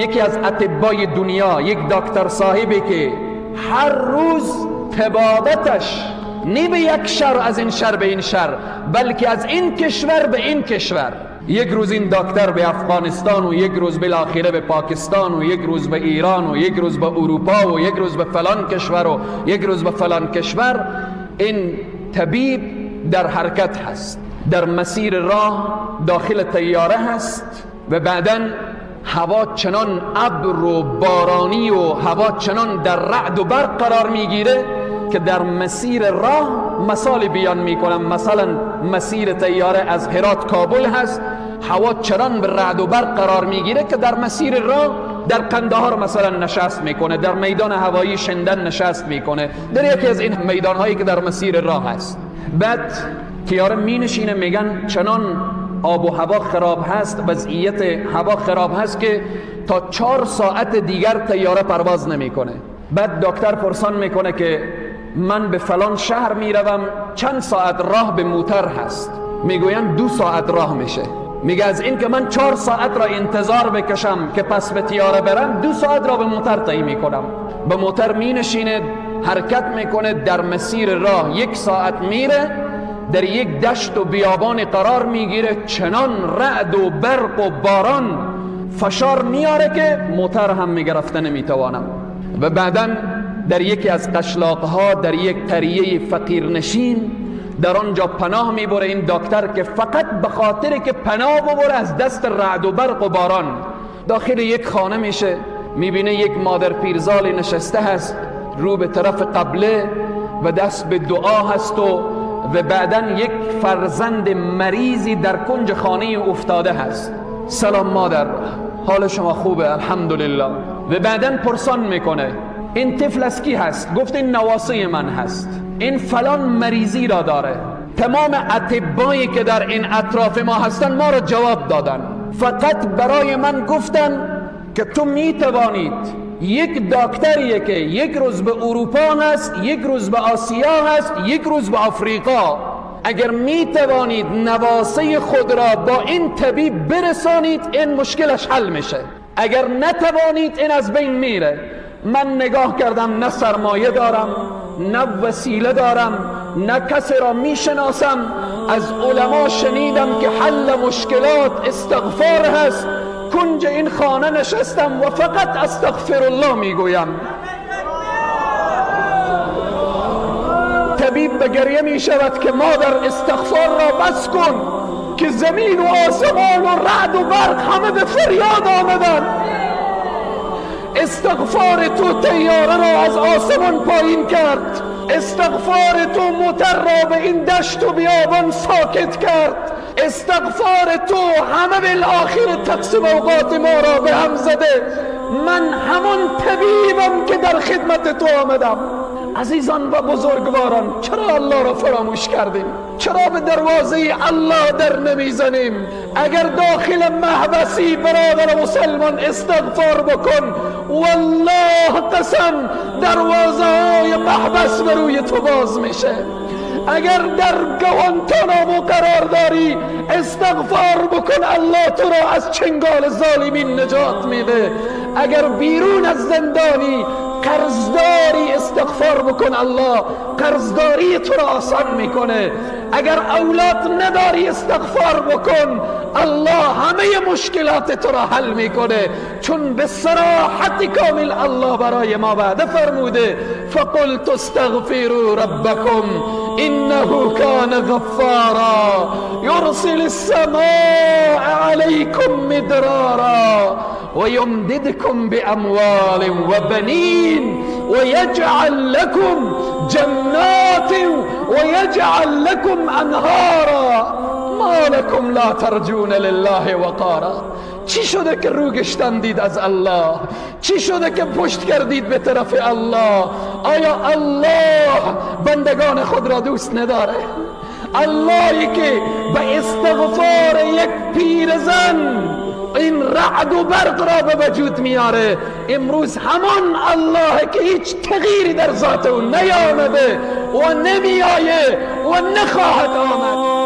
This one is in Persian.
یکی از اطبای دنیا، یک دکتر صاحبی که هر روز طبابتش نه به یک شهر از این شهر به این شهر، بلکه از این کشور به این کشور. یک روز این دکتر به افغانستان و یک روز بالاخره به پاکستان و یک روز به ایران و یک روز به اروپا و یک روز به فلان کشور و یک روز به فلان کشور. این طبیب در حرکت هست، در مسیر راه داخل طیاره هست و بعداً هوا چنان ابر و بارانی و هوا چنان در رعد و برق قرار میگیره که در مسیر راه مثال بیان میکنم، مثلا مسیر طیاره از هرات کابل هست، هوا چنان به رعد و برق قرار میگیره که در مسیر راه در قندهار مثلا نشست میکنه، در میدان هوایی شندن نشست میکنه، در یکی از این میدان هایی که در مسیر راه هست. بعد طیاره مینشینه، میگن چنان آب و هوا خراب هست، وضعیت هوا خراب هست که تا 4 ساعت دیگر طیاره پرواز نمیکنه. بعد دکتر پرسان میکنه که من به فلان شهر میروم، چند ساعت راه به موتر هست؟ میگوین 2 ساعت راه میشه. میگه از این که من 4 ساعت را انتظار بکشم که پس به طیاره برم، 2 ساعت را به موتر طی میکنم. به موتر مینشینه، حرکت میکنه، در مسیر راه 1 ساعت میره، در یک دشت و بیابان قرار میگیره، چنان رعد و برق و باران فشار میاره که موتر هم میگرفته نمیتوانم. و بعدا در یکی از قشلاقها، در یک قریه فقیرنشین، در آنجا پناه میبره این دکتر که فقط به خاطر که پناه ببره از دست رعد و برق و باران. داخل یک خانه میشه، میبینه یک مادر پیرزال نشسته هست، رو به طرف قبله و دست به دعا هست و بعدا یک فرزند مریضی در کنج خانه افتاده هست. سلام مادر، حال شما خوبه؟ الحمدلله. و بعدا پرسان میکنه این طفل از کی هست؟ گفت این نواسه من هست، این فلان مریضی را داره. تمام اطبایی که در این اطراف ما هستن ما را جواب دادن، فقط برای من گفتن که تو میتوانید یک دکتریه که یک روز به اروپا هست، یک روز به آسیا هست، یک روز به آفریقا، اگر میتوانید نواسه خود را با این طبیب برسانید این مشکلش حل میشه، اگر نتوانید این از بین میره. من نگاه کردم، نه سرمایه دارم، نه وسیله دارم، نه کسی را میشناسم. از علما شنیدم که حل مشکلات استغفار هست. کنج این خانه نشستم و فقط استغفر الله میگویم. طبیب به گریه میشود که مادر استغفار را بس کن که زمین و آسمان و رعد و برق همه به فریاد آمدن. استغفار تو طیاره را از آسمان پایین کرد، استغفار تو موتر را به این دشت و بیابان ساکت کرد، استغفار تو همه بالآخر تقسیم اوقات ما را به هم زده. من همون طبیبم که در خدمت تو آمدم. عزیزان و بزرگواران، چرا الله را فراموش کردیم؟ چرا به دروازه الله در نمیزنیم؟ اگر داخل محبسی برادر مسلمان استغفار بکن، والله قسم دروازه های محبس بر روی تو باز میشه. اگر در گوانتانامو قرار داری استغفار بکن، الله تو را از چنگال ظالمین نجات میده. اگر بیرون از زندانی قرضداری استغفار بکن، الله قرضداری تو را آسان میکنه. اگر اولاد نداری استغفار بکن، الله همه مشکلات تو را حل میکنه. چون به صراحت کامل الله برای ما وعده فرموده فقلت استغفروا ربکم انه کان غفارا یرسل السماء علیکم مدرارا ويمددكم بأموال وبنين ويجعل لكم جنات ويجعل لكم أنهارا ما لكم لا ترجون لله وقارا. چی شده که رو گشتندید از الله؟ چی شده که پشت کردید به طرف الله؟ آیا الله بندگان خود را دوست نداره؟ اللهی که به استغفار یک پیرزن این رعد و برق را به وجود میاره، امروز همان الله که هیچ تغییری در ذات او نیامده و نمیآیه و نخواهد آمد.